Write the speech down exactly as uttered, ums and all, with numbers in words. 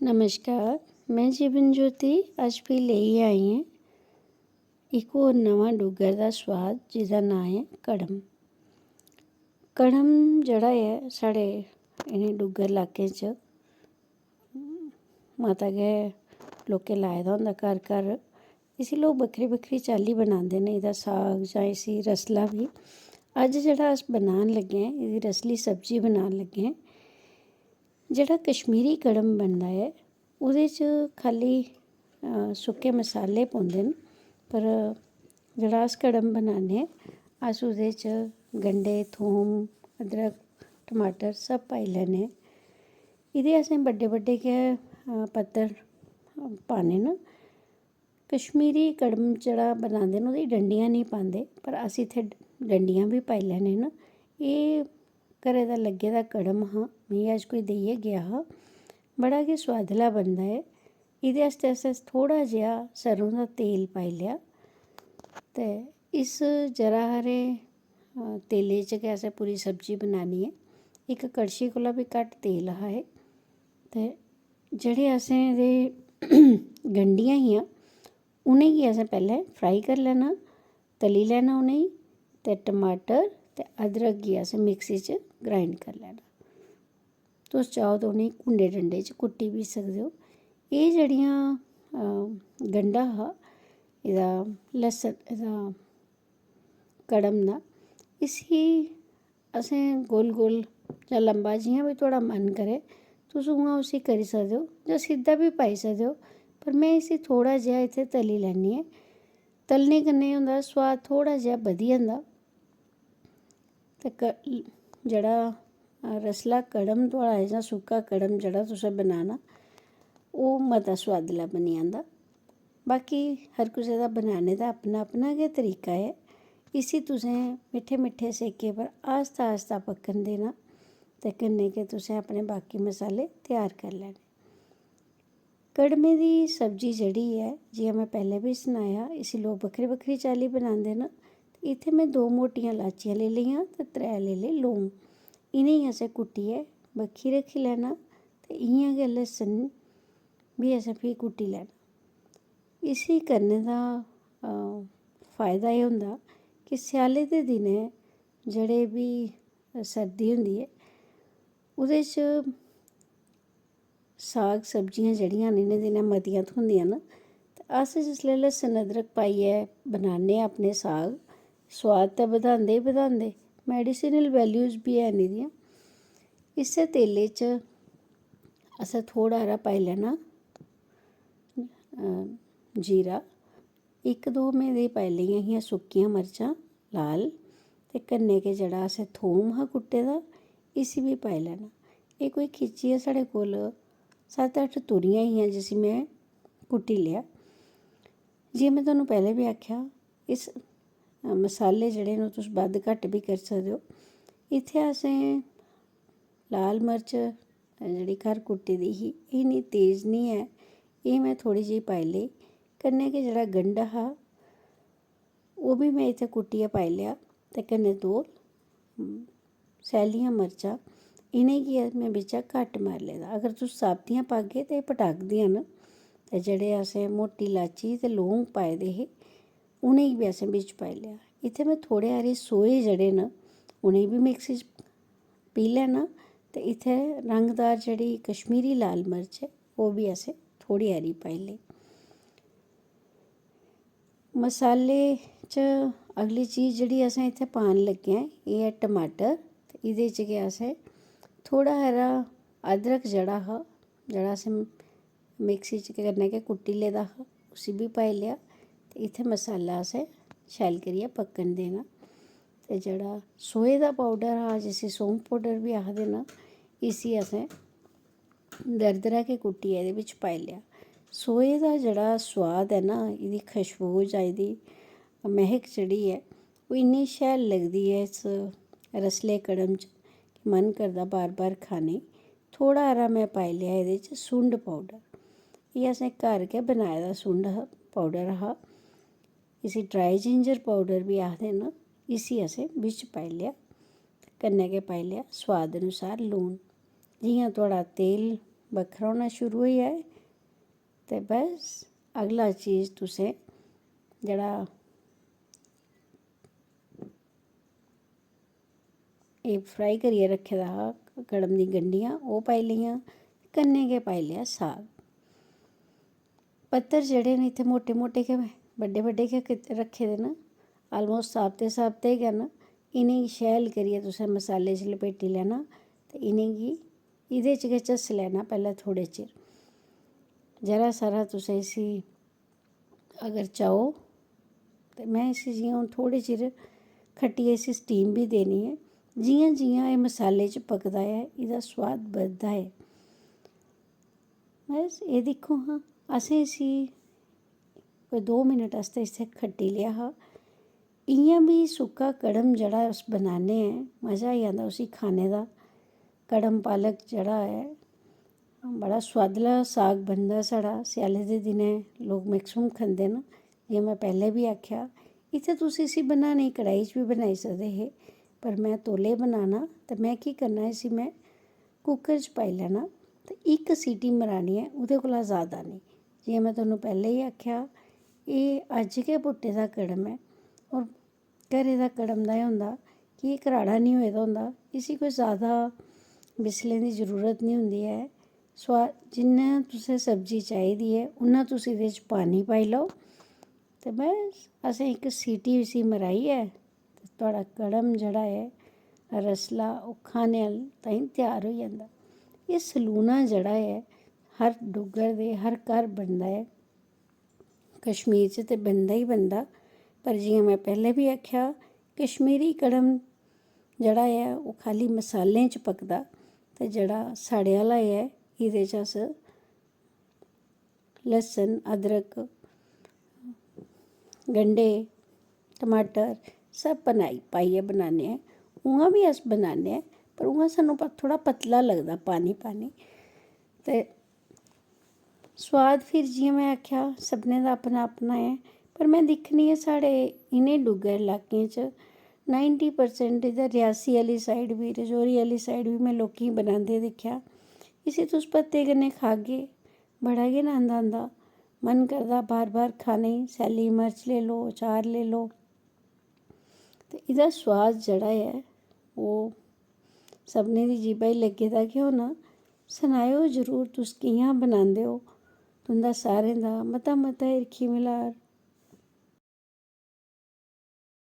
नमस्कार, में जीवन ज्योति। अज्ज फ्ही लेइयै आई आं इक होर नमां डुग्गर दा सोआद, जेह्दा नांऽ ऐ कड़म। कड़म जेह्ड़ा ऐ, साढ़े इ'नें डुग्गर लाकें च मता गै लोकें लाए दा होंदा घर घर। इसी लोक बक्खरी बक्खरी चाल्ली बनांदे न, एह्दा साग जां इसी रसला बी। अज्ज जेह्ड़ा अस बनान लग्गे आं, एह्दी रसली सब्जी बनान लग्गे आं। जेह्ड़ा कश्मीरी कड़म बनदा ऐ, ओह्दे च खाल्ली, अ, सुक्के मसाले पौंदे न, पर जेह्ड़ा अस कड़म बनाने आं, अस ओह्दे च गंढे, थोम, अदरक, टमाटर सब पाई लैने आं। एह्दे असें बड्डे बड्डे गै, अ, पत्तर पाने न। कश्मीरी कड़म जेह्ड़ा बनांदे न, ओह्दी डंडियां निं पांदे, पर अस इत्थै डंडियां बी पाई लैने न। एह् घरै दा लग्गे दा कड़म हा, मिगी अज्ज कोई देइयै गेआ हा। बड़ा गै सोआदला बनदा ऐ। एह्दे आस्तै असें थोह्ड़ा जेहा सरेआं दा तेल पाई लेआ ते इस जरा हारे, अ, तेलै च गै असें पूरी सब्जी बनानी ऐ। इक कड़छी कोला बी घट्ट तेल हा एह्। ते जेह्ड़े असें एह्दे गंढियां हियां, उ'नेंगी असें पैह्लें fry करी लैना, तली लैना उ'नेंगी। ते टमाटर ते अदरक गी असें मिक्सी च grind करी लैना। तुस चाहो ते उ'नेंगी कुंडे डंडे च कुट्टी बी सकदे ओ। एह् जेह्ड़ियां, अ, गंढा हा एह्दा, लस्सन, एह्दा कड़म दा, इसी असें गोल गोल जां लम्बा, जि'यां बी थुआढ़ा मन करै, तुस उ'आं उसी करी सकदे ओ जां सिद्धा बी पाई सकदे ओ। पर में इसी थोह्ड़ा जेहा इत्थै तली लैन्नी आं। तलने कन्नै एह् होंदा, सोआद थोह्ड़ा जेहा बधी जंदा। ते क-, जेह्ड़ा रसला कड़म थुआढ़ा ऐ जां सुक्का कड़म जेह्ड़ा तुसें बनाना, ओह् मता सोआदला बनी जंदा। बाकी हर कुसै दा बनाने दा अपना अपना गै तरीका ऐ। इसी तुसें मिट्ठे मिट्ठे सेके पर आस्ता आस्ता पक्कन देना ते कन्नै गै तुसें अपने बाकी मसाले त्यार करी लैने। कड़में दी सब्जी जेह्ड़ी ऐ, जि'यां में पैह्लें बी सनाया, इसी लोक बक्खरी बक्खरी चाल्ली बनांदे न। इत्थै में दो मोटियां लाचियां लेई लेइयां ते त्रै लेई ले लौंग। इ'नेंगी असें कुट्टियै बक्खी रक्खी लैना ते इ'यां गै लस्सन बी असें फ्ही कुट्टी लैना। इसी करने दा, अ, फायदा एह् होंदा कि स्याले दे दिनें जेह्ड़े बी सर्दी होंदी ऐ, ओह्दे च साग सब्जियां जेह्ड़ियां न, इ'नें दिनें मतियां थ्होंदियां न। ते अस जिसलै लस्सन अदरक पाइयै बनान्ने आं अपने साग, सोआद ते बधांदे गै बधांदे, medicinal values बी हैन एह्दियां। इस्सै तेलै च असें थोह्ड़ा हारा पाई लैना, अ, जीरा। इक दो में एह्दे पाई लेइयां हियां सुक्कियां मर्चां लाल, ते कन्नै गै जेह्ड़ा असें थोम हा कुट्टे दा, इसी बी पाई लैना। एह् कोई खिच्चियै साढ़े कोल सत्त अट्ठ तुरियां हियां, जिसी में कुट्टी लेआ। जि'यां में तुहानू पैह्लें बी आखेआ, इस, अ, मसाले जेह्ड़े न, ओह् तुस बद्ध घट्ट बी करी सकदे ओ। इत्थै असें लाल मर्च जेह्ड़ी घर कुट्टी दी ही, एह् इन्नी तेज निं ऐ, एह् में थोह्ड़ी जेही पाई लेई। कन्नै गै जेह्ड़ा गंढा हा, ओह् बी में इत्थै कुट्टियै पाई लेआ ते कन्नै दो, उम, सैल्लियां मर्चां, इ'नेंगी में बिच्चा कट मारी लेदा। अगर तुस साबतियां पागे ते एह् पटाकदियां न। ते जेह्ड़े असें मोटी लाची ते लौंग पाए दे हे, उ'नेंगी बी असें बिच्च पाई लेआ। इत्थै में थोह्ड़े हारे सोहे जेह्ड़े न, उ'नेंगी बी मिक्सी च पीह् लैना। ते इत्थै रंगदार जेह्ड़ी कश्मीरी लाल मर्च ऐ, ओह् बी असें थोह्ड़ी हारी पाई लेई। मसाले च अगली चीज जेह्ड़ी असें इत्थै पान लग्गे आं, एह् ऐ टमाटर। ते एह्दे च गै असें थोह्ड़ा हारा अदरक जेह्ड़ा हा, जेह्ड़ा असें मिक्सी च कन्नै गै कुट्टी लेदा हा, उसी बी पाई लेआ। ते इत्थै मसाला असें शैल करियै पक्कन देना। ते जेह्ड़ा सोहे दा पौडर हा, जिसी सौंफ पौडर बी आखदे न, इसी असें दरदरा गै कुट्टियै एह्दे बिच्च पाई लेआ। सोहे दा जेह्ड़ा सोआद ऐ ना, एह्दी खशबू जां एह्दी मैह्क जेह्ड़ी ऐ, ओह् इन्नी शैल लगदी ऐ इस रसले कड़म च कि मन करदा बार बार खाने गी। थोह्ड़ा हारा में पाई लेआ एह्दे च सुंड पौडर। एह् असें घर गै बनाए दा सुंड हा, पौडर हा। इसी dry ginger powder बी आखदे न। इसी असें बिच्च पाई लेआ ते कन्नै गै पाई लेआ सोआद अनुसार लून। जि'यां थुआढ़ा तेल बक्खरा होना शुरू होई जाए। ते बस, अगला चीज तुसें जेह्ड़ा एह् फ्राई करियै रक्खे दा हा कड़म दी गंढियां, ओह् पाई लेइयां। कन्नै गै पाई लेआ साग। पत्तर जेह्ड़े न, इत्थै मोटे मोटे गै, बड्डे बड्डे गै कीते, रक्खे दे न। Almost साबते साबते गै न। इ'नेंगी शैल करियै तुसें मसाले च लपेटी लैना ते इ'नेंगी एह्दे च गै झस्सी लैना पैह्लें थोह्ड़े चिर। जरा सारा तुसें इसी अगर चाहो ते में इसी जि'यां हून थोह्ड़े चिर खट्टियै इसी स्टीम बी देनी ऐ। जि'यां जि'यां एह् मसाले च पकदा ऐ, एह्दा सोआद बधदा ऐ। बस एह् दिक्खो हां, असें इसी कोई दो मिनट आस्तै इत्थै खट्टी लेआ हा। इ'यां बी सुक्का कड़म जेह्ड़ा अस बनान्ने आं, मज़ा आई जंदा उसी खाने दा। कड़म पालक जेह्ड़ा ऐ, बड़ा सोआदला साग बनदा साढ़ा। स्याले दे दिनें लोक मैक्सिमम खंदे न। जि'यां में पैह्लें बी आखेआ, इत्थै तुस इसी बनाने गी कढ़ाई च बी बनाई सकदे हे, पर में तौले बनाना ते में केह् करना, इसी में कुकर च पाई लैना ते इक सीटी मरानी ऐ, ओह्दे कोला जैदा नेईं। जि'यां में तुहानू पैह्लें गै आखेआ, एह् अज्ज गै पुट्टे दा कड़म ऐ। होर घरै दा कड़म दा एह् होंदा कि एह् कराड़ा निं होए दा होंदा। इसी कोई जैदा बिसलें दी जरूरत निं होंदी ऐ। सोआ-, जिन्ना तुसें सब्जी चाहिदी ऐ, उन्ना तुस एह्दे च पानी पाई लैओ। ते बस, असें इक सीटी इसी मराइयै ते थुआढ़ा कड़म जेह्ड़ा ऐ रसला, ओह् खाने आह्ले ताईं त्यार होई जंदा। एह् सलूना जेह्ड़ा ऐ, हर डुग्गर दे हर घर बनदा ऐ। कश्मीर च ते बनदा ही बनदा, पर जि'यां में पैह्लें बी आखेआ, कश्मीरी कड़म जेह्ड़ा ऐ, ओह् खाल्ली मसालें च पकदा, ते जेह्ड़ा साढ़े आह्ला ऐ, एह्दे च अस लस्सन, अदरक, गंढे, टमाटर सब बनाई, पाइयै बनान्ने आं। उ'आं बी अस बनान्ने आं, पर उ'आं सानूं प-, थोह्ड़ा पतला लगदा, पानी पानी। ते सोआद फिर, जि'यां में आखेआ, सभनें दा अपना अपना ऐ, पर में दिक्खनी आं साढ़े इ'नें डुग्गर इलाकें च नाइंटी परसेंट, इद्धर रियासी आह्ली साइड बी, रजौरी आह्ली साइड बी में लोकें गी बनांदे दिक्खेआ। इसी तुस पत्ते कन्नै खागे, बड़ा गै नंद आंदा। मन करदा बार बार खाने गी। सैल्ली मर्च लेई लैओ, अचार लेई लैओ। ते एह्दा सोआद जेह्ड़ा ऐ, ओह् सभनें दी जीभा गी लग्गे दा गै होना। सनाएओ जरूर, तुस कि'यां बनांदे ओ। तुं'दा सारें दा मता मता हिरखी मल्हार।